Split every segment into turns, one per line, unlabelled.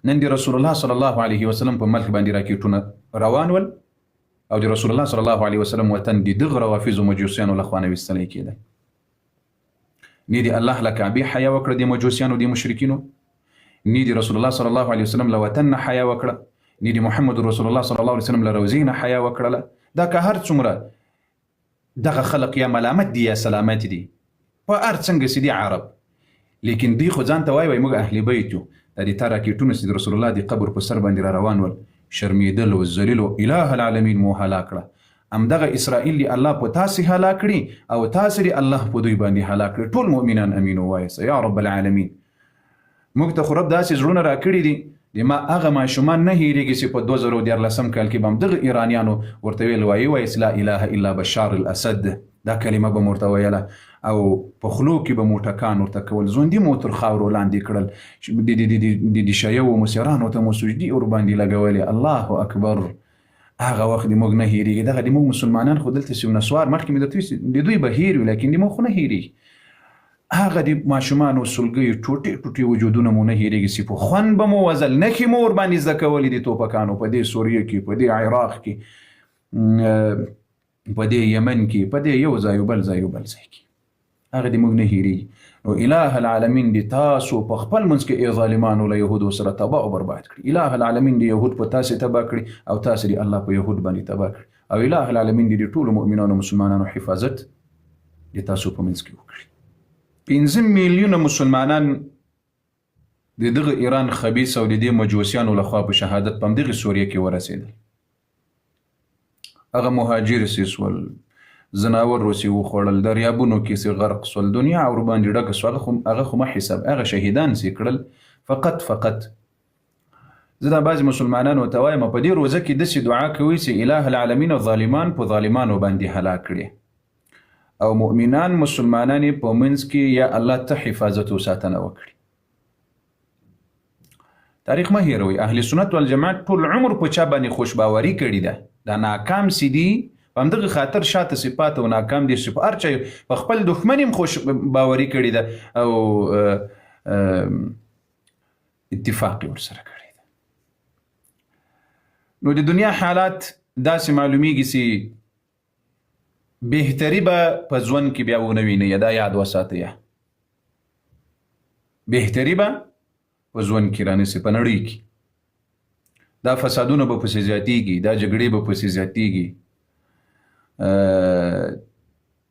نن د رسول الله صلی الله علیه وسلم په ملک باندې راکټونه روان ول او د رسول الله صلی الله علیه وسلم وطن د دغه روافضو مجوسیانو لخوا نه ویستلی کېدی. نی د الله له کعبې حیا وکړه د مجوسیانو د مشرکینو، نی د رسول الله صلی الله علیه وسلم له وطن نه حیا وکړه، نی د محمد رسول الله صلی الله علیه وسلم له روضې نه حیا وکړله. دا که هر څومره دغه خلق یا ملامت دي یا سلامت دي، په هر څنګه سي دي عرب، لیکن دوی خو ځان ته وایي، وایي موږ اهل بیت یو. دا د تا راکټونه چې د رسول الله د قبر په سر باندې را روان ول، شرمیدل او ذلیل او اله العالمین مو هلاک کړه. همدغه اسرائیل دې الله په تاسې هلاک کړي او تاسې دې الله په دوی باندې هلاک کړي. ټول مؤمنان امین ووایاست یا رب العالمین. موږ ته خو رب داسې زړونه راکړي دي، د ما هغه ماشومان نه هیریږي چې په 2013 کال کې به همدغه ایرانیانو ورته ویل، وایي وایي چې لا اله الا بشار الاسد، دا کلمه به مو ورته ویله او په خولو کې به مو ټکان ورته کول، ژوندي مو تر خاورو لاندې کړل، د شیعه و مصرانو ته مو سجدي ورباندې لګولې. الله اکبر، هغه وخت د موږ نه هیریږي. دغه د موږ مسلمانان خو دلته چې نسوار مخکې مې درته ویل د دوی به هیر وي، لیکن د موږ خو نه هیریږي. هغه د ماشومانو سلګیو ټوټې ټوټې وجودونه مو نه هیریږي چې په خوند به مو وزل، نښې مو ورباندې زده کولې د توپکانو په دې سوریه کې، په دې عراق کې، په دې یمن کې، په دې یو ځای بل ځای بل ځای کې، هغه دې موږ نه هیریږي. نو اله العالمین دې تاسو په خپل منځ کې ای ظالمانو له یهودو سره تباه او برباد کړي. اله العالمین دې یهود په تاسې تباه کړي او تاسې دې الله په یهود باندې تباه کړي، او اله العالمین دې د ټولو مؤمنانو مسلمانانو حفاظت د تاسو په منځ کې وکړي. 5 میلیونه مسلمانان د دغه ایران خبیث او د دې مجوسیانو لخوا په شهادت په همدغې سوریه کې ورسېدل. هغه مهاجر سي سول، ځناور ورسې وخوړل، دریابونو کې سي غرق سول، دنیا ورباندې ډکه سوه، هغه خو مه حساب، هغه شهیدان سي کړل. فقط فقط زه دا بعضې مسلمانانو ته وایم، په دې روزه کې داسې دعا کوئ چې اله العالمین ظالمان په ظالمانو باندې هلاک کړي او مؤمنان مسلمانان یې په منځ کې یا الله ته حفاظت او ساتنه وکړي. تاریخ مه هېروئ، اهل سنت والجماعت ټول عمر په چا باندې خوشباوري کړې ده، دا ناکام سي دي، په همدغه خاطر شاته صفات او ناکام دي چې په هر چا په خپل دښمن هم خوش باوري کړې ده او اتفاق یې ورسره کړی ده. نو د دنیا حالات داسې معلومیږي چې بهتري به په ژوند کې بیا ونه وینئ، دا یاد وساتئ، بهتري به په ژوند کې رانیسي، په نړۍ کې دا فسادونه به پسې زیاتیږي، دا جګړې به پسې زیاتیږي.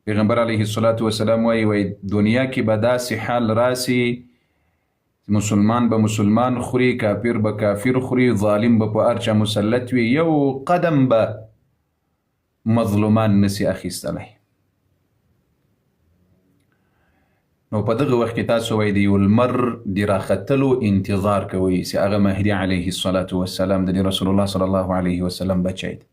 پیغمبر علیه الصلاة والسلام وایي، وایي دنیا کې به داسې حال راسي مسلمان به مسلمان خوري، کافر به کافر خوري، ظالم به په هر چا مسلط وي، یو قدم به مظلومان نسی اخیستلی. نو په دغه وخت کې تاسو وایي د یو لمر د راختلو انتظار کوئ چې هغه مهدي علیه الصلاة والسلام د رسول الله صلی الله علیه وسلم بچی دی.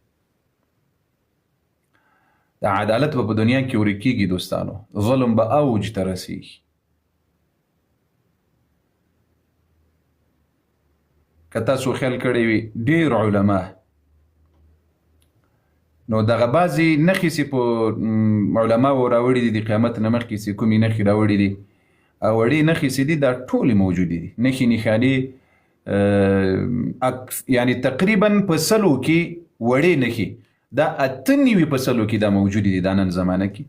د عدالت به په دنیا کې ورکیږي دوستانو، ظلم به اوج ته رسیږي. که تاسو خیال کړی وي ډیر علما نو دغه بعضې نښې چې په علماوو راوړي دي د قیامت نه مخکې چې کومې نښې راوړي دي او وړې نښې چې دي دا ټولې موجودې دي. نښې نښانې یعنی تقریبا په سلو کې وړې نښې دا 98 په سلو کې دا موجودې دي. دا نن زمانه کې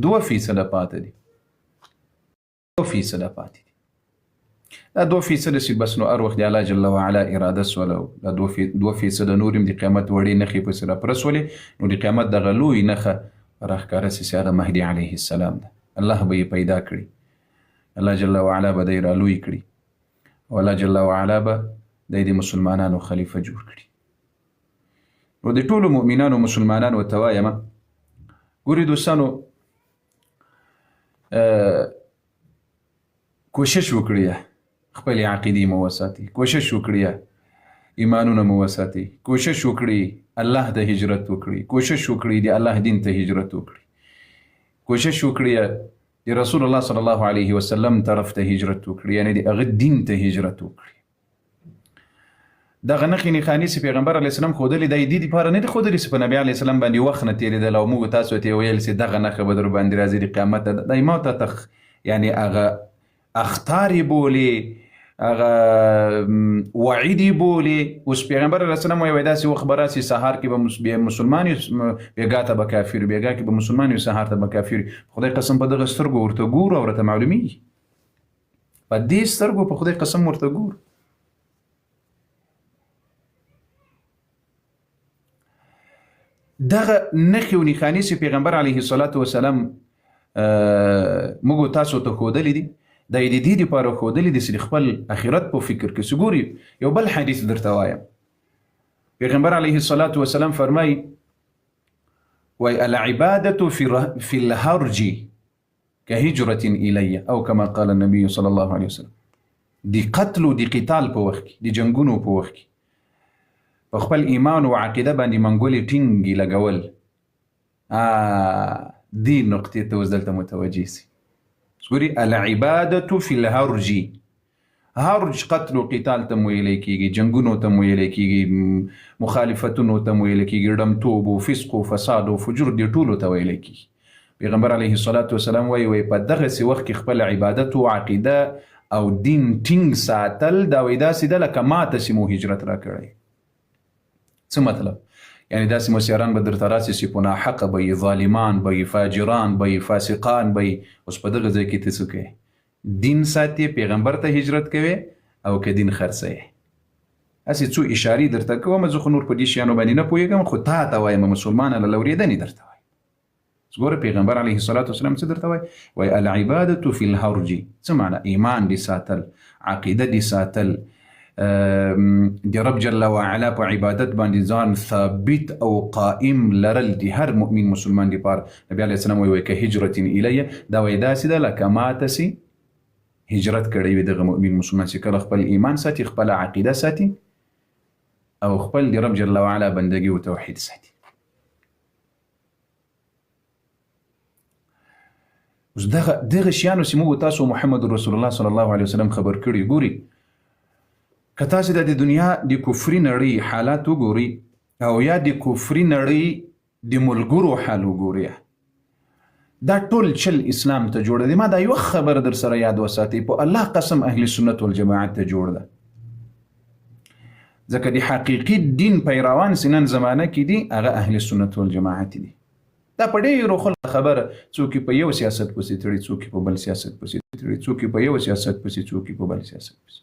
2% پاتې دي، 2% پاتې دي. دا 2% سي بس نو هر وخت د الله جل وعلا اراده سوله، دا 2% نور هم د قیامت وړې نښې پسې راپرسولې، نو د قیامت دغه لوی نښه راښکاره سي چې هغه مهدي علیه السلام ده. الله به یې پیدا کړي، الله جل وعلا به دی رالوی کړي او الله جل وعلا به دی د مسلمانانو خلیفه جوړ کړي. نو د ټولو مؤمنانو مسلمانانو ته وایم، ګوري دوستانو، کوشش وکړئ خپلې عقیدې مو وساتئ، کوشش وکړئ ایمانونه مو وساتئ، کوشش وکړئ الله ته هجرت وکړئ، کوشش وکړئ د الله دین ته هجرت وکړئ، کوشش وکړئ د رسول الله صلی الله علیه وسلم طرف ته هجرت وکړئ، یعنی د هغه دین ته هجرت وکړئ. دغه نښې نښانې چې پیغمبر علیه السلام ښودلې دا یې دې دپاره نه دي ښودلې چې په نبي علیه السلام باندې وخت نه تېرېدل او موږ تاسو ته یې ویل چې دغه نښه به در باندې راځي د قیامت ده. دا یې ما ته یعنې هغه اخطار یې بولې، هغه وعید یې بولې. اوس پیغمبر علیه السلام وایي، داسې وخت به راسي سهار کې به مسلمان یو، بېګا ته به کافر، بېګا کې به مسلمان یو، سهار ته به کافر. خدای قسم په دغه سترګو ورته ګورو او راته معلومیږي، په دې سترګو په خدای قسم ورته ګورو. دغه نښې او نښانې چې پیغمبر علیه الصلاة والسلام موږ تاسو ته ښودلې دي، دا یې د دې لپاره ښودلې دي چې د خپل اخرت په فکر کې څه ګوري. یو بل حدیث درته وایم، پیغمبر علیه الصلاة والسلام فرمایي، وای العبادة في الهرج كهجرة إلي او كما قال النبي صلى الله عليه وسلم. د قتل او د قتال په وخت کې، د جنگونو په وخت کې په خپل ایمان او عقیده باندې منګولې ټینګې لګول، دې نقطې ته اوس دلته متوجه سي. ګوري العبادة في الهرج، هرج قتل او قتال ته ویل کېږي، جنگونو ته ویل کېږي، مخالفتونو ته ویل کېږي، ډمتوب او فسق او فساد او فجور دې ټولو ته ویل کېږي. پیغمبر علیه الصلاة والسلام وایي، وایي په دغسې وخت کې خپل عبادت او عقیده او دین ټینګ ساتل دا وایي داسې ده لکه ما ته چې مو هجرت راکړی. څه مطلب؟ یعنی داسې مسیاران به درته راسي چې په ناحقه به یې، ظالمان به یې، فاجران به یې، فاسقان به یې. اوس په دغه ځای کې ته څه کوې؟ دین ساتې، پیغمبر ته هجرت کوې او که دین خرڅوې؟ هسې څو اشارې درته کوم، زه خو نور په دې شیانو باندې نه پوهېږم، خو تا ته وایم مسلمانه له لورېدنې درته وایم. ګوره پیغمبر علیه الصلاة والسلام څه درته وایي؟ وایي العبادة فی الهرج. څه معنی؟ ایمان دې ساتل، عقیده دې ساتل، د رب جل وعلا په عبادت باندې ځان ثابت او قائم لرل دي هر مؤمن مسلمان لپاره. نبی علیه السلام وایي که هجرت الی، دا وایي داسې ده لکه ما ته چې هجرت کړی وي دغه مؤمن مسلمان چې کله خپل ایمان ساتي، خپله عقیده ساتي او خپل د رب جل وعلا بندګي او توحید ساتي. اوس دغه شیانو چې موږ تاسو محمد رسول الله صلی الله علیه وسلم خبر کړي، ګوري که تاسو د دنیا د کفري نړۍ حالات وګورئ او یا د کفري نړۍ د ملګرو حال وګورئ، دا ټول چل اسلام ته جوړ دی. ما دا یو خبره در سره یاد وساتئ، په الله قسم اهل سنت والجماعت ته جوړ ده، ځکه د حقیقي دین پیروان چې نن زمانه کې دي هغه اهل سنت والجماعت دي. دا په ډېرو خلکو خبره، څوک په یو سیاست پسې تړي، څوک په بل سیاست پسې تړي، څوک په یو سیاست پسې، څوک په بل سیاست پسې.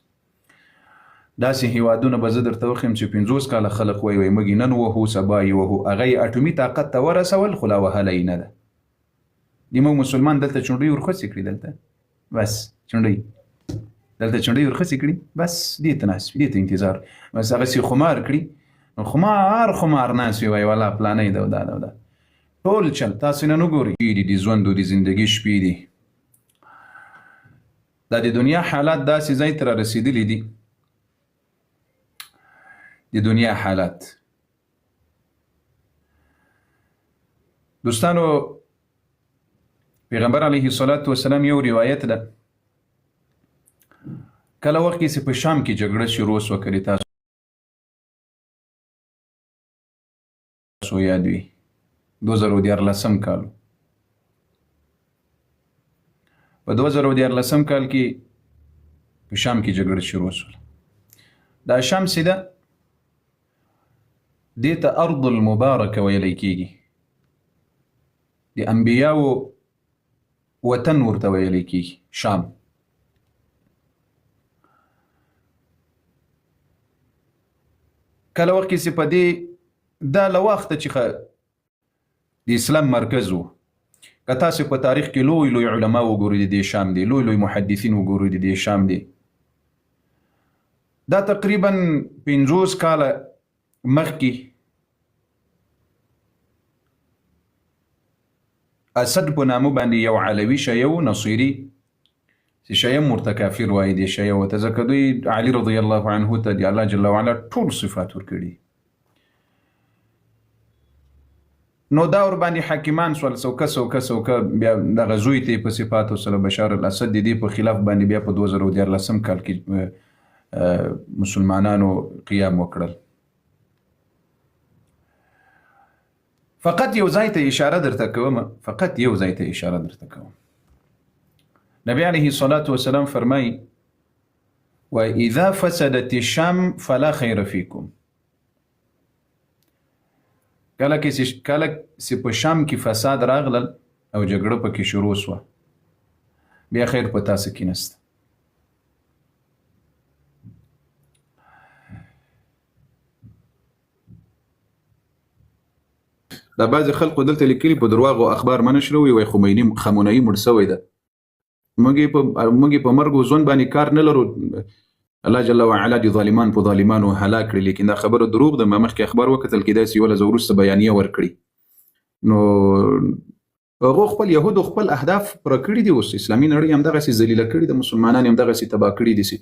داسې هیوادونه به زه درته وښیم چې 50 کاله خلک وایي وایي موږ یې نن وهو سبا یې وهو، هغه یې اټومي طاقت ته ورسول خو لا وهلی یې نه ده. د موږ مسلمان دلته چونډۍ ورخوڅې کړي، دلته بس چونډۍ، دلته چونډۍ ورخوڅې کړي، بس دې ته ناست وي، دې ته انتظار، بس هغسې خمار کړي، خمار خمار ناست وي، وایي والا پلانی ده او دا ده او دا ټول چل. تاسو نن وګورئ دي د ژوند او د زندګي شپې دي، دا د دنیا حالات داسې ځای ته رارسېدلي دي، د دنیا حالات. دوستانو پیغمبر علیه الصلاة والسلام یو روایت ده، کله وخت کې چې په شام کې جګړه شروع شوه، کله تاسو یاد وي 2013 کال، په 2013 کال کې په شام کې جګړه شروع شوه. دا شام سیده دې ته ارض المبارکه ویلی کیږي، د انبیاو وطن ورته ویلی کیږي شام. کله وخت کې چې په دې دا له وخته چې د اسلام مرکز و، که تاسو په تاریخ کې لوی لوی علما وګورئ د دې شام دی، لوی لوی محدثین وګورئ د دې شام دی. دا تقریبا 50 کاله مخکې اسد په نامه باندې یو علوي شیعه و، نصیري، چې شیعه هم ورته کافر وایي دې شیعه ورته، ځکه دوی علي رضی الله عنه ته د الله جل وعلا ټول صفات ورکړي. نو دا ور باندې حاکمان سول، څوکه څوکه څوکه، بیا دغه زوی ته یې په صفاتو سره بشار الاسد د دې په خلاف باندې بیا په 2013 کال کې مسلمانانو قیام وکړل. فقط یو ځای ته اشاره درته کوم، فقط یو ځای ته اشاره درته کوم. نبی علیه الصلاة والسلام فرمایي وایي اذا فسدت الشام فلا خیر فیکم. کله کې چې کله چې په شام کې فساد راغلل او جګړه پکې شروع سوه، بیا خیر په تاسو کې نشته. دا بعضې خلکو دلته لیکلي په درواغو اخبار مه نشروئ، وایي خمیني خمنهيي مړ سوی ده. موږ یې په موږ یې په مرګ او ژوند باندې کار نه لرو. الله جل وعلا دې ظالمان په ظالمانو هلاک کړي، لیکن دا خبره دروغ ده. ما مخکې اخبار وکتل، کېدای شي یوه لحظه وروسته بیانیه ورکړي. نو هغو خپل یهودو خپل اهداف پوره کړي دي. اوس اسلامي نړۍ همدغسې ذلیله کړې ده، مسلمانان یې همدغسې تباه کړي دي. چې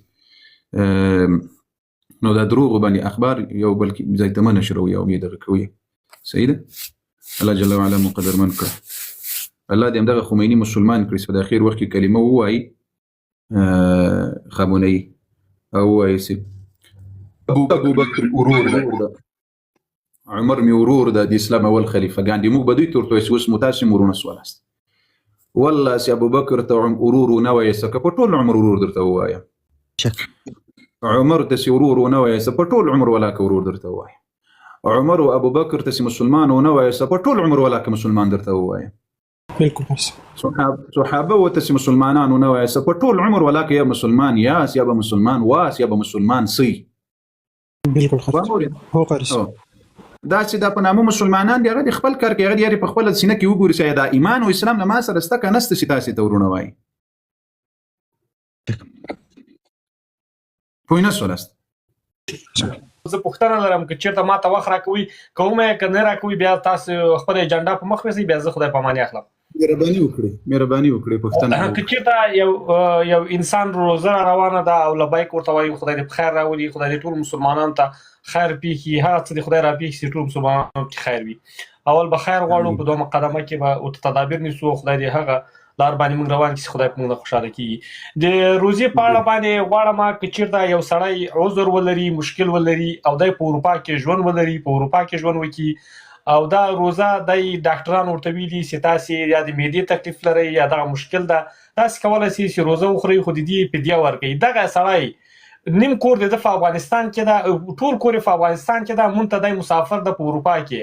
نو دا دروغ باندې اخبار یو بل ځای ته مه نشروئ او مې دغه کوي. صحیح ده. الله جل وعلا مو قدرمن کړه. الله دې همدغه خمیني مسلمان کړي چې په د اخر وخت کې کلمه ووایي خامنهيي او ووایي چې ابو بکر ورور ده، عمر مې ورور ده، د اسلام اول خلیفه ګاندي. موږ به دوی ته ورته وایو چې اوس مو تاسې هم وروڼه سولاست. والله چې ابوبکر ته ورور ونه وایې که په ټول عمر ورور درته ووایم، عمر ته چې ورور ونه وایې په ټول عمر ولاکه ورور درته ووایم، عمر او ابوبکر ته چې مسلمان ونه وایې په ټول عمر ولاکه مسلمان درته ووایم.
بالکل.
صحابه وته چې مسلمانان ونه وایې په ټول عمر ولاکه یا مسلمان یاس، یا به مسلمان واس، یا به مسلمان سی.
بالکل. هو قاري.
دا چې دا په نامه مسلمانان دي، هغه د خپل کار کوي، هغه دې په خپله سینه کې وګوري چې دا ایمان او اسلام له ما سره شته که نشته چې تاسې ته وروڼه وایي. پوه نه سولاست؟
زه پوښتنه لرم، که چیرته ما ته وخت راکوي کومه، که نه راکوي بیا تاسو خپل ایجنډا په مخ ویسئ، بیا زه خدای پاماني اخلم.
مهرباني وکړئ، مهرباني وکړئ، پوښتنه.
که چیرته یو انسان روزه روانه ده او لبیک ورته وایي، خدای دې په خیر راولي، خدای دې ټول مسلمانانو ته خیر پیښي، هغه څه دې خدای را پیښي چې ټول مسلمانانو کې خیر وي. اول به خیر غواړو، په دومره قدمه کې به ورته تدابیر نیسو، خدای دې هغه لار باندې موږ روان کړي، خدای په موږ خوشاله کیږي. د روزې په اړه باندې غواړم، که چیرته یو سړی عذر ولري، مشکل ولري او دی په اروپا کې ژوند ولري، په اروپا کې ژوند وکړي او دا روزه دی ډاکټران ورته ویلي چې تاسې یا د معدې تکلیف لرئ یا دغه مشکل ده، تاسې کولی شئ چې روزه وخورئ خو د دې فدیه ورکړئ. دغه سړی نیم کور د ده په افغانستان کې ده، ټول کور یې په افغانستان کې ده، مونږ ته دی مسافر ده په اروپا کې،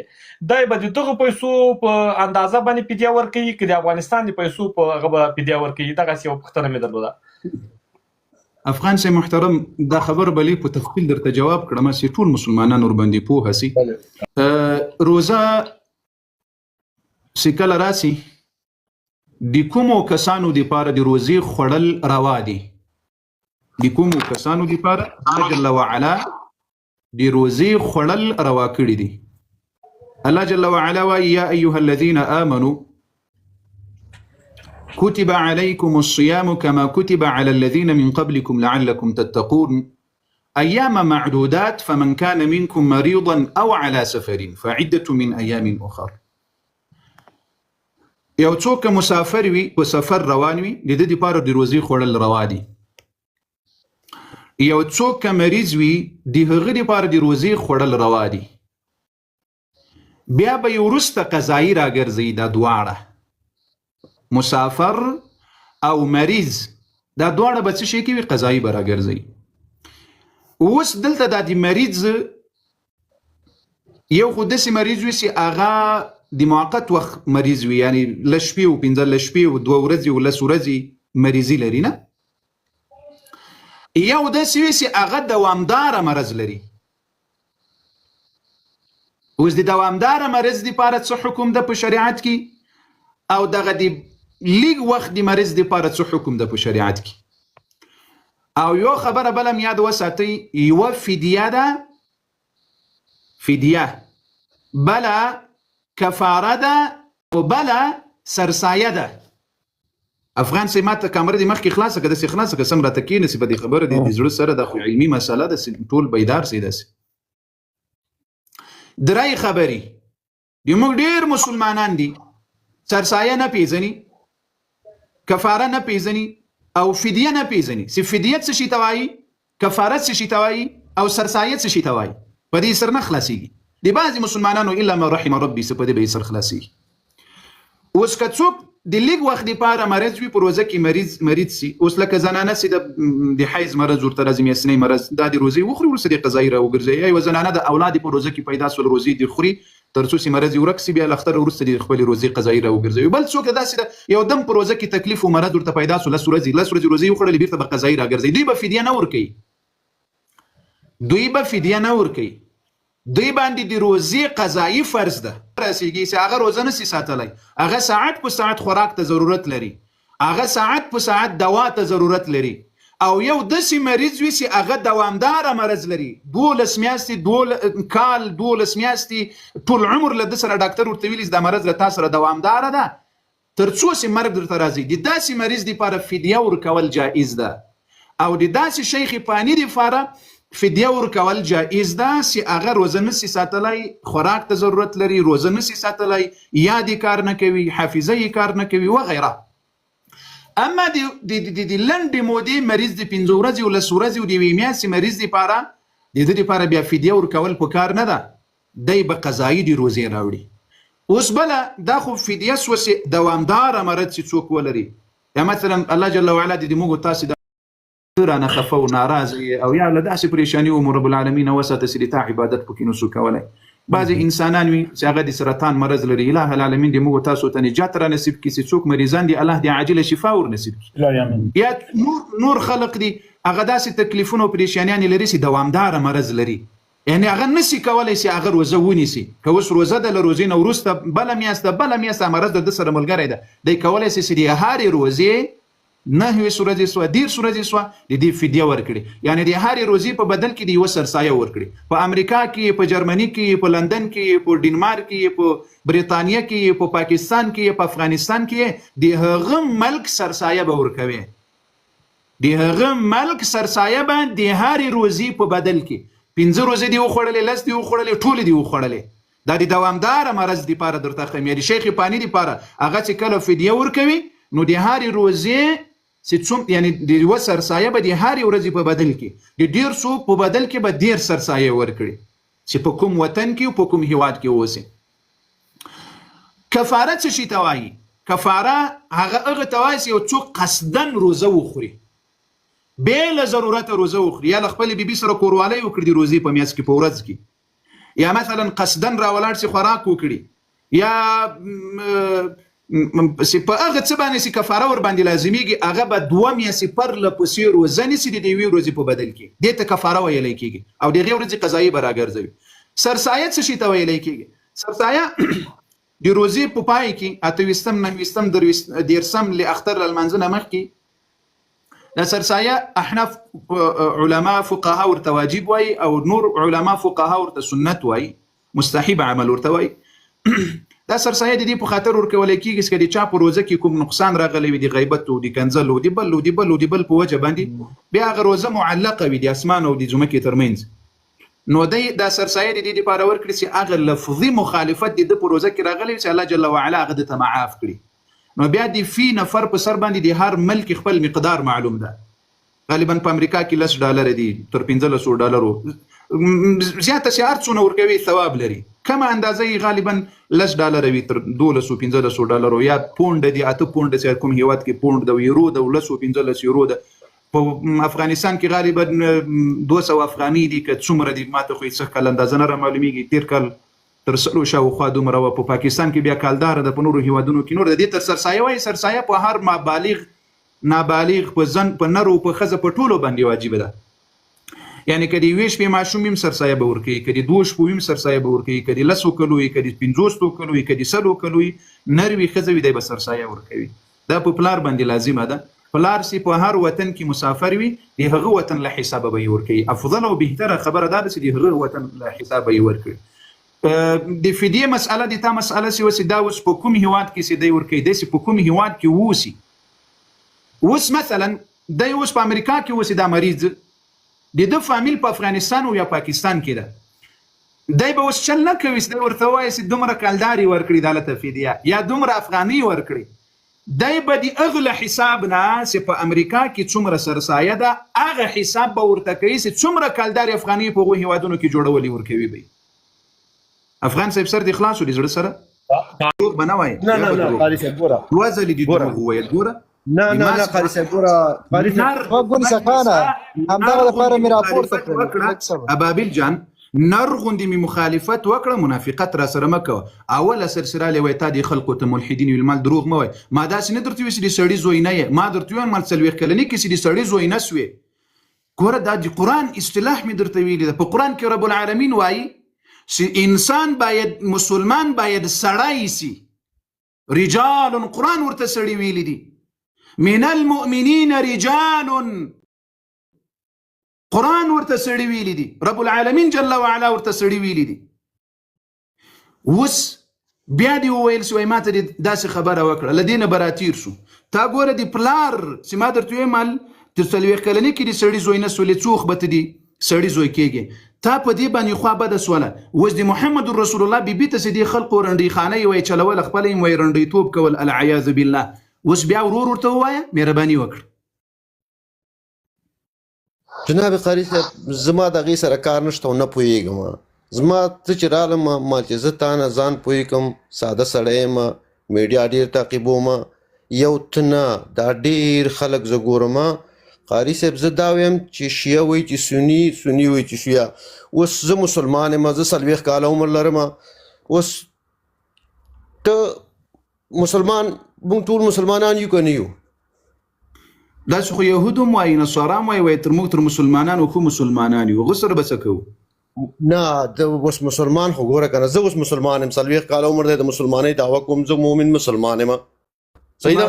دی به د دغو پیسو په اندازه باندې فدیه ورکوي که د افغانستان د پیسو په هغه به فدیه ورکوي؟ دغسې یوه پوښتنه مې درلوده.
افغان صاحب محترم، دا خبر به لږ په تفصیل درته جواب کړم چې ټول مسلمانان ورباندې پوه سي. روزه چې کله راسي د کومو کسانو دپاره د روزې خوړل روا دي؟ د کومو کسانو دپاره الله جل وعلا د روزې خوړل روا کړي دي؟ الله جل وعلا وایي یا ایها الذین آمنو كتب عليكم الصيام كما كتب على الذين من قبلكم لعلكم تتقون أياما معدودات فمن كان منكم مريضا أو على سفر فعدة من أيام أخر. یو څوک که مسافر وي، په سفر روان وي، د ده دپاره د روزې خوړل روا دي. یو څوک که مریض وي، د هغه دپاره د روزې خوړل روا دي. بیا به یې وروسته قضایي راګرځي. دا دواړه مسافر او مریض، دا دواړه به څه شي کوي؟ قضایي به راګرځي. اوس دلته دا د مریض، یو خو داسې مریض وي چې هغه د موقت وخت مریض وي، یعنی لس شپې او 15 شپې او 2 ورځې او 10 ورځې مریضي لري، نه؟ یو داسې وي چې هغه دوامداره مرض لري. اوس د دوامداره مرض دپاره څه حکم ده په شریعت کې، او دغه د لږ وخت د مرض دپاره څه حکم ده په شریعت کې؟ او یو خبره بله هم یاد وساتئ، یوه فدیه ده، فدیه، بله کفاره ده او بله سرسایه ده. افغان صاحب، ماته کامره دې مخکې خلاصه که، داسې خلاصه که، سم راته کښېنه په دې خبره دې د زړه سره، دا خو علمي مسله ده، ټول بیدار سي. داسې درې خبرې د موږ ډېر مسلمانان دي سرسایه نه پیژني، کفاره نه پیژني او فدیه نه پیژني. چې فدیه څه شي ته وایي، کفاره څه شي ته وایي او سرسایه څه شي ته وایي، په دې سر نه خلاصېږي. د بعضې مسلمانانو الا ما رحم ربي څه په دې به یې سر خلاصېږي. اوس که څوک د لږ وخت لپاره مرض وي، په روزه کې مریض سي. اوس لکه زنانه سي د حیض مرض ورته راځي، میاشتنی مرض، دا د روزې وخوري وروسته د قضایي راوګرځي. یا یوه زنانه د اولاد په روزه کې پیدا سول، روزې دې خوري تر څو چې مرض یې ورک سي، بیا له اختر وروسته دې خپلې روزې قضایي راوګرځوي. بل څوک داسې ده یو دم په روزه کې تکلیف او مرض ورته پیدا سو، لس ورځې روزې وخوړلې، بیرته به قضایي راګرځي. دوی به فدیه نه ورکوي، دوی به فدیه نه ورکوي. دوی باندې د روزې قضایي فرض ده رسیږي چې هغه روزه نسي ساتلی، هغه ساعت په ساعت خوراک ته ضرورت لري، هغه ساعت په ساعت دوا ته ضرورت لري، او یو داسې مریض وي چې هغه دوامداره مرض لري، 12 میاشتې، کال 12 میاشتې، ټول عمر له ده سره ډاکټر ورته ویلي چې دا مرض له تا سره دوامداره ده تر څو چې مرګ درته راځي. د داسې مریض دپاره فدیه ورکول جایز ده، او د داسې شیخ پانی دپاره فدیه ورکول جایز ده چې هغه روزه نسي ساتلی، خوراک ته ضرورت لري، روزه نسي ساتلی، یاد یې کار نه کوي، حافظه یې کار نه کوي وغیره. اما د لنډې مودې مریض د 5 ورځې او 10 ورځې او د یوې میاشتې مریض دپاره د ده دپاره بیا فدیه ورکول پکار نه ده، دی به قضایي د روزې راوړي. اوس بله دا خو فدیه سوه چې دوامداره مرض چې څوک ولري، یا مثلا الله جل وعلا دې موږ تاسې رانه خفه او ناراضه یې او یا له داسې پریشاني مو رب العالمین وساته چې د تا عبادت پکې نسو کولی. بعضې انسانان وي چې هغه د سرطان مرض لري، اله العالمین دې موږ تاسو ته نجات را نصیب کړي چې څوک مریضان دي الله دې عاجله شفا ور نصیب کړي. یا نور خلق دي هغه داسې تکلیفونه او پریشانیانې لري چې دوامداره مرض لري، یعنې هغه نسي کولی چې هغه روزه ونیسي. که اوس روزه ده، له روزې نه وروسته بله میاشت ده، بله میاشت مرض د ده سره ملګری ده، دی کولی شي چې د هرې روزې 9 ورځې سوه، 30 ورځې سوه، د دې فدیه ورکړي، یعنې د هرې روزې په بدل کې د یوه سرسایه ورکړي. په امریکا کې، په جرمني کې، په لندن کې، په ډنمارک کې، په بریتانیا کې، په پاکستان کې، په افغانستان کې د هغه ملک سرسایه به ورکوي. د هغه ملک سرسایه به د هرې روزې په بدل کې 5 روزې دې وخوړلې، 10 دې وخوړلې، ټولې دې وخوړلې. دا د دوامداره مرض دپاره درته ښیم، یعنې شیخ پانی دپاره هغه چې کله فدیه ورکوي نو د هرې روزې چې څوم، یعنې د یوه سرسایه به د هرې ورځې په بدل کې د 150 په بدل کې به 30 سرسایه ورکړي چې په کوم وطن کې او په کوم هیواد کې اوسي. کفاره څه شي ته وایي؟ کفاره هغه ته وایي چې یو څوک قصداً روزه وخوري، بې له ضرورته روزه وخوري، یا له خپلې بیبي سره کوروالی وکړي د روزې په میاشت کې په ورځ کې، یا مثلا قصداً راولاړ سي خوراک وکړي، یا چې په هغه څه باندې چې کفاره ور باندې لازمیږي هغه به 2 میاشتې پرله پسې روزه نیسي د دې یوې ورځې په بدل کې، دې ته کفاره ویلی کېږي او د هغې ورځې قضایي به راګرځوي. سرسایه څه شي ته ویلی کېږي؟ سرسایه د روزې په پای کې 28، 29، 30 له اختر له لمانځه نه مخکې د سرسایه احناف علما فقها ورته واجب وایي او نور علما فقها ورته سنت وایي، مستحب عمل ورته وایي. دا سرسایه د دې په خاطر ورکول کېږي چې د چا په روزه کې کوم نقصان راغلی وي، د غیبت او د کنځل او د بل او د بل او د بل په وجه باندې، بیا هغه روزه معلقه وي د اسمان او د ځمکې ترمنځ، نو دی دا سرسایه د دې لپاره ورکړي چې هغه لفظي مخالفت د ده په روزه کې راغلی وي چې الله جل وعلا هغه ده ته معاف کړي. نو بیا د فی نفر په سر باندې د هر ملک خپل مقدار معلوم ده، غالبا په امریکا کې 10 ډالر دي تر 15 ډالرو زیاته چې هر څونه ورکوي ثواب لري، کمه اندازه یې غالبا 10 ډالر وي تر 12 15 ډالرو، یا پونډ دي 8 پونډ چې کوم هیواد کې پونډ ده، یورو ده 10 15 یورو ده. په افغانستان کې غالبا 200 افغانۍ دي که څومره دي، ما ته خو یې څه کال اندازه نه رامعلومیږي، تېر کال تر 100 شاوخوا دومره وه. په پاکستان کې بیا کالداره ده، په نورو هیوادونو کې نور ده. دې تر سرسایه وایي، سرسایه په هر مابالغ نابالغ په زن په نر او په ښځه په ټولو باندې واجب ده. یعنې که د یوې شپې ماشوم وي سرسایه به ورکوي، که د 2 شپو وي سرسایه به ورکوي، که د 10 کلو وي، که د 50 کلو وي، که د 100 کلو وي، نر وي ښځه وي، دی به سرسایه ورکوي. دا په پلار باندې لازمه ده. پلار چې په هر وطن کې مسافر وي د هغه وطن له حسابه به یې ورکوي. افضل او بهتره خبره دا ده چې د هغه وطن له حسابه یې ورکړي. د فدیې مسئله د تا مسئله چې اوس دا اوس په کوم هیواد کې چې دی ورکوي، دی چې په کوم هیواد کې اوسي. اوس مثلا دی اوس په امریکا کې اوسي، دا مریض د ده فامیل په افغانستان او یا پاکستان کې ده، دی به اوس چل نه کوي چې دی ورته ووایي چې دومره کلدارې ورکړي دلته فدیه یا دومره افغانۍ ورکړي. دی به د هغه له حساب نه چې په امریکا کې څومره سرسایه ده هغه حساب به ورته کوي چې څومره کلدارې افغانۍ په هغو هیوادونو کې جوړولې ورکوي به. افغان صاحب سر دې خلاص و د زړه سره؟ دروغ به نه وایې.
نه نه نه قاری صاحب ګوره،
دوه ځلې دې
ګوره.
دروغ وویل، ګوره.
نه نه نه قاری صاحب ګوره، قاری صاحب
ګل سخانه همدغه لپاره مې راپورته
کړل. ابابیل جان، نر غوندې مې مخالفت وکړه، منافقت را سره مه کوه. اوله سرسره لې وای تا دې خلکو ته ملحدین ویل، مال دروغ مه وای. ما داسې نه درته ویل چې د سړي زوی نه یې، ما درته ویل مال 40 کلنې کې چې د سړي زوی نه سوې. ګوره دا د قرآن اصطلاح مې درته ویلې ده. په قرآن کې رب العالمین وایي چې انسان باید، مسلمان باید سړی سي. رجال، قرآن ورته سړي ویلي دي، من المؤمنین رجال، قرآن ورته سړي ویلي دي، رب العالمین جل وعلا ورته سړي ویلي دي. اوس بیا دې وویل چې وایي ما ته دې داسې خبره وکړه، له دې نه به راتېر شو. تا ګوره د پلار چې ما درته ویل مال تر 40 کلنۍ کې د سړي زوی نه سولې، څوخ به ته دې سړي زوی کېږې. تا په دې باندې خوا بده سوله. اوس د محمد رسول الله بیبي ته چې دې خلقو رنډۍ خانه یې وایي چلوله، خپله یې وایي رنډۍ توب کول، العیاذ بالله. اوس بیا ورور ورته ووایه، مهرباني وکړه.
جناب قاری صاحب، زما د هغې سره کار نشته او نه پوهېږم. زما ته چې رالم ما چې زه تا نه ځان پوه کړم، ساده سړی یم، میډیا ډېر تعقیبوم، یو ته نه دا ډېر خلک زه ګورم. قاری صاحب زه دا وایم چې شیعه وایي چې سني، سني وایي چې شیعه. اوس زه مسلمان یم، زه 40 کاله عمر لرم. اوس ته مسلمان، موږ ټول مسلمانان یو که نه یو؟
داسې خو یهود هم وایي، نصارا هم وایي، وایي تر موږ تر مسلمانانو ښه مسلمانان یو. هغه سره به څه کوو؟
نه د اوس مسلمان خو ګوره که نه، زه اوس مسلمان یم، 40 کاله عمر دی، د مسلمانۍ دعوه کوم، زه مؤمن مسلمان یم. صحیح ده؟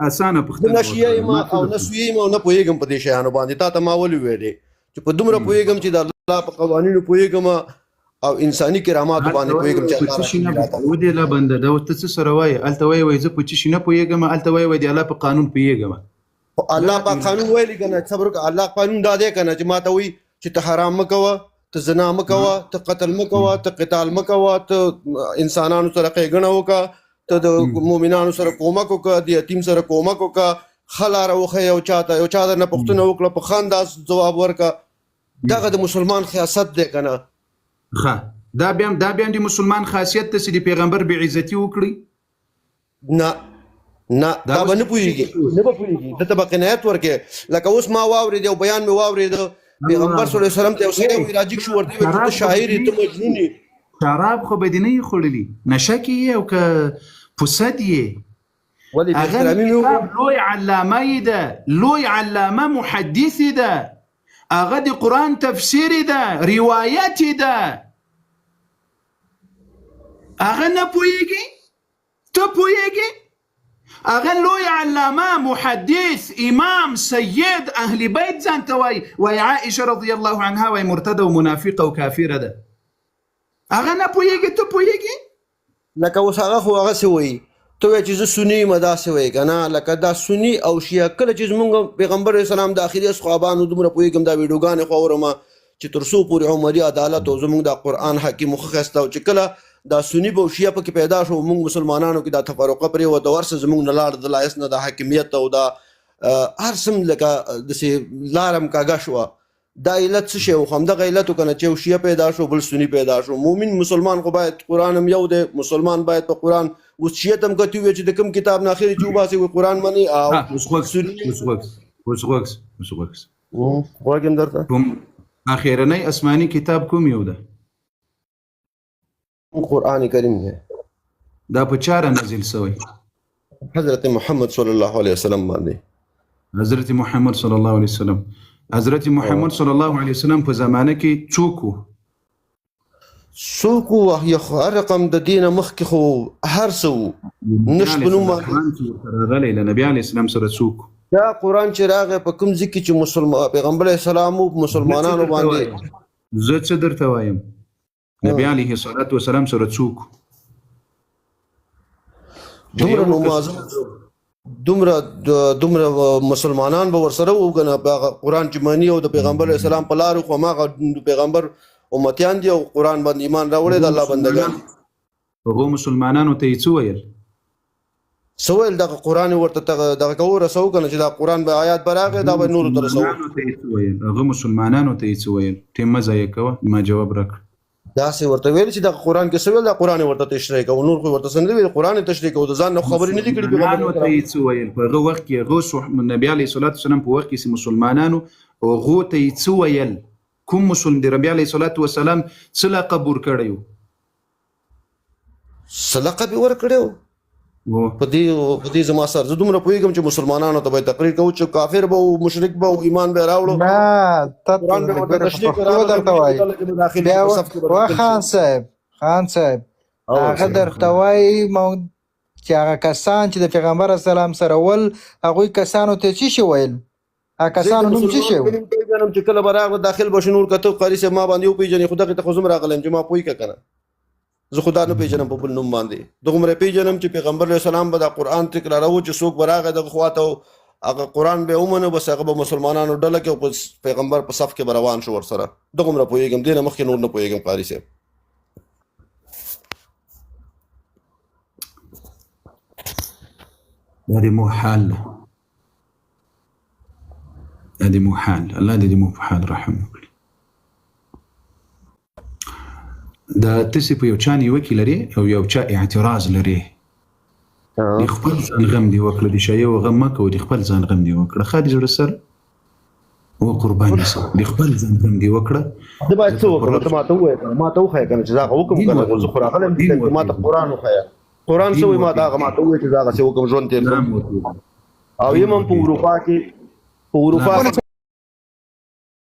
اسانه پوښتنه
نه شیعه یم او نه سویه یم او نه پوهېږم په دې شیانو باندې. تا ته ما ولې ویلې چې په دومره پوهېږم چې د الله په قوانینو پوهېږم او انساني کراماتو باندې پوهېږم چې
الله څه شي نه ودې لا بنده دا ته څه سره وایې؟ هلته وایې وایي زه په څه شي نه پوهېږم، هلته وایې وایي د الله په قانون پوهېږم.
خو الله پاک قانون ویلي که نه؟ صبر وکړه، الله قانون دا دی که نه چې ما ته وایي چې ته حرام مه کوه، ته زنا مه کوه، ته قتل مه کوه، ته قتال مه کوه، ته انسانانو سره ښېګڼه وکړه، ته د مؤمنانو سره کومک وکړه، د یتیم سره کومک وکړه، ښه لاره وښیه، یو چا ته یو چا درنه پوښتنه وکړه په ښه انداز ځواب ورکړه. دغه د مسلمان خیاست دی که نه؟
ښه، دا بیا د مسلمان خاصیت دی چې د پیغمبر بې عزتي وکړي؟
نه نه، دا به نه پوهېږي، نه به پوهېږي، ده ته به قناعت ورکړې. لکه اوس ما واورېد، یو بیان مې واورېد، پیغمبر صلی الله علیه وسلم ته یو سړی وایي راجګ شو، ورته وایي چې ته شاعر یې، ته مجنون یې.
شراب خو به دې نه یې خوړلي، نشه کې یې او که پسد یې؟
ولې بې احترامي مې وکړه؟
لوی علامه یې ده، لوی علامه محدث یې ده، هغه د قرآن تفسیر یې ده، روایت یې ده، هغه نه پوهېږي؟ ته پوهېږې؟ هغه لوی علامه محدث امام سید اهل بیت ځان ته وایي، وایي عائشه رضی الله عنها وایي مرتده او منافقه او کافره ده. هغه نه پوهېږي، ته پوهېږې؟
لکه اوس هغه خو هغسې وایي، ته وایې چې زه سني یم، داسې وایې که نه؟ لکه دا سني او شیعه، کله چې زمونږ پیغمبر علیه السلام د اخري اصحابانو دومره پوهېږم، دا ویډیوګانې خو اورم چې تر څو پورې عمري عدالت او زمونږ دا قرآن حکیم ښه ښایسته، او چې کله دا سني به او شیعه پکې پیدا شو، موږ مسلمانانو کې دا تفرقه پرېوته، هر څه زمونږ نه لاړ، د لایس نه د حاکمیت او دا هر څه لکه داسې لاره هم کږه شوه. دا علت څه شی و؟ خو همدغه علت و که نه چې یو شیعه پیدا شو، بل سني پیدا شو. مؤمن مسلمان خو باید قرآن هم یو دی، مسلمان باید په قرآن. اوس شیعه ته هم که ته ووایې چې د کوم کتاب نه اخري چې وباسې وایي قرآن منې، او
اوس غوږ
سني
اوس غوږ اوس غوږ اوس غوږ
غوږ یم درته.
کوم اخرنی آسماني کتاب کوم یو ده؟
قرآن کریم دی.
دا په چا را نازل سوی؟
حضرت محمد صلی الله علیه وسلم باندې.
حضرت محمد صلی الله علیه وسلم، حضرت محمد صلی الله علیه وسلم په زمانه کې څوک وو؟
څوک وو؟ هر رقم د دې نه مخکې خو هر څه وو، نش په نوم باندې.
قرآن چې ورته راغلی له نبي علیه السلام سره څوک؟
دا قرآن چې راغی په کوم ځای کې چې مسلمان پیغمبر علیه السلام وو، مسلمانانو باندې.
زه څه درته وایم، نبی علیه الصلاة والسلام سره څوک؟
دومره نو دومره دومره مسلمانان به ورسره وو که نه؟ په قرآن چې مني او د پیغمبر علیه السلام په لارو، خو هماغه د پیغمبر امتیان دي او قرآن باندې ایمان راوړی د الله بندګان.
هغو مسلمانانو ته یې څه ویل؟
څه ویل؟ دغه قرآن یې ورته دغه کوو رسوو که نه، چې دا قرآن به آیات به راغی دا به نورو ته رسوو.
هغه مسلمانانو ته یې څه ویل؟ ټیم مه ضایع کوه، ما جواب راکړه.
داسې ورته ویل چې د قرآن کې څه ویل، دا قرآن یې ورته تشریح کوو، نور خو ورته څه نه ویل، قرآن یې تشریح کوو، د ځان نه خبرې نه دي کړې پیغمبر
مسلمانانو ته یې څه ویل په هغه وخت کې؟ هغه نبی علیه الصلاة والسلام په وخت کې چې مسلمانانو هغو ته یې څه ویل؟ کوم مسلم د ربی علیه الصلاة والسلام څه لقب ورکړی و؟
څه لقب یې ورکړی و؟ په دې په دې زما سر، زه دومره پوهېږم چې مسلمانانو ته به تقریر کوو چې کافر به و، مشرک به و، ایمان به راوړو،
نه ته
قرآن به ورته
ګوره په
تشریح
پښتو
راغله
درته وایي بیا
و
خان صاحب، خان صاحب هغه درته وایي چې هغه کسان چې د پیغمبر اسلام سره ول، هغوی کسانو ته څه شي ویل؟ هغه کسانو نوم څه شی و؟
پېژنم چې کله به راغله داخل به شو، نور که ته قاري صاحب ما باندې وپېژنې، خو دغې ته خو زه هم راغلی یم چې ما پوه کړه که نه، زه خو دا نه پېژنم په بل نوم باندې، دغومره پېژنم چې پیغمبر علیه السلام به دا قرآن تکراروو چې څوک به راغی دغه خوا ته هغه قرآن به ومنه، بس هغه به مسلمانانو ډله کې او په پیغمبر په صف کې به روان شو ورسره. دغومره پوهېږم، دې نه مخکې نور نه پوهېږم قاري صاحب.
دا د مو حال ده، دا د مو حال، الله دې د مو په حال رحم وکړي. دا تاسو په یو چا نیوکې لري او یو چا اعتراض لري، د خپل ځان غم دی وکړه، د شیو غم مه کوه، د خپل ځان غم دی وکړه. ښه د زړه سر و قربان سه، د خپل ځان غم دی وکړه.
زه باید څه وکړم؟ ته ماته ووایه کنه، ماته وښیه کنه چې زه هغه وکړم کنه، زه خو راغلی یم دلته، ماته قرآن وښیه، قرآن څه وایي ماته هغه ماته ووایه چې زه هغسې وکړم، ژوند تېر کړم. او یم هم په اروپا کې، په اروپا کې.